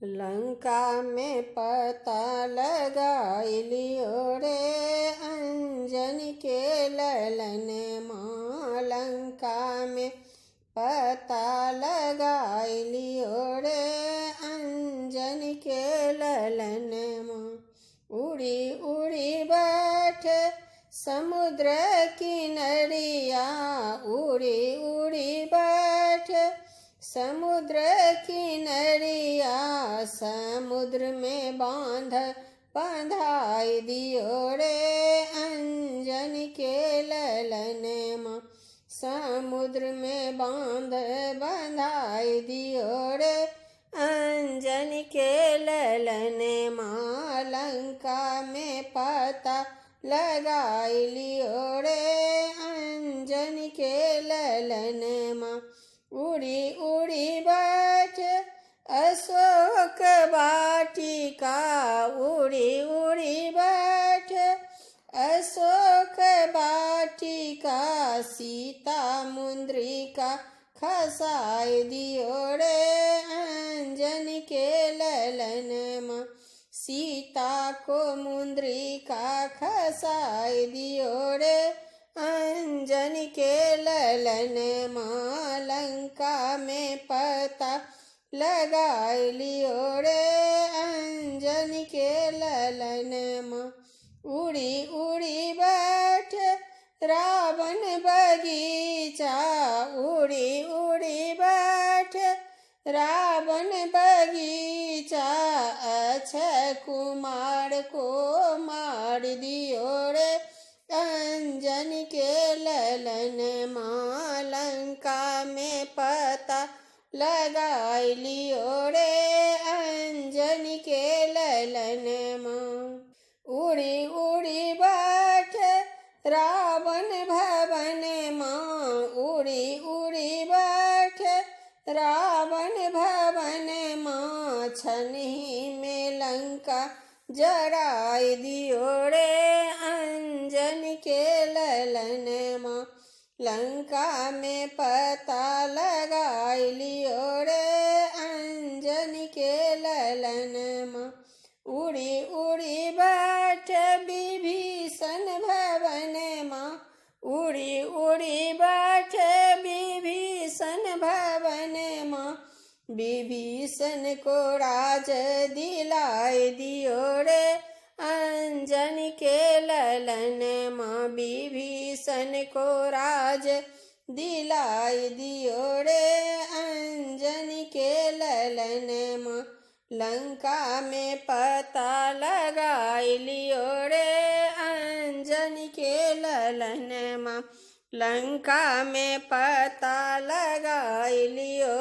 लंका में पता लगाई लियो रे अंजन के ललन माँ। लंका में पता लगाई लियो रे अंजन के ललन माँ। उड़ी उड़ी बैठ समुद्र किनरिया, उड़ी उड़ी बैठ समुद्र किनरिया, समुद्र में बांध बंधाई दियो रे अंजन के ललन माँ। समुद्र में बांध बंधाई दियो रे अंजन के ललन माँ। लंका में पता लगाई लियो रे अंजन के ललन माँ। उड़ी उड़ी बैठ अशोक वाटिका, उड़ी उड़ी बैठ अशोक वाटिका, सीता मुद्रिका खसाई दियो रे अंजन के ललन माँ। सीता को मुद्रिका खसाई दियो रे अंजन के ललन माँ। लंका में पता लगाई लियो रे अंजन के ललन माँ। उड़ी उड़ी बैठ रावण बगीचा, उड़ी उड़ी बैठ रावण बगीचा, अक्षय कुमार को मार दियो रे अंजन के ललन माँ। लंका में पता लगाई लियो रे अंजन के ललन माँ। उड़ी उड़ी बैठ रावण भवन माँ, उड़ी उड़ी बैठ रावण भवन माँ, छनही में लंका जराई दियो रे अंजन के ललन माँ। लंका में पता लगाई लियो रे अंजन के ललन माँ। उड़ी उड़ी बैठ विभीषण भवन माँ, उड़ी उड़ी बैठ विभीषण भवन माँ, विभीषण को राज दिलाई दियो रे अंजन के ललन माँ। विभीषण को राज दिलाई दियो रे अंजन के ललन माँ। लंका में पता लगाई लियो रे अंजन के ललन माँ। लंका में पता लगाई लियो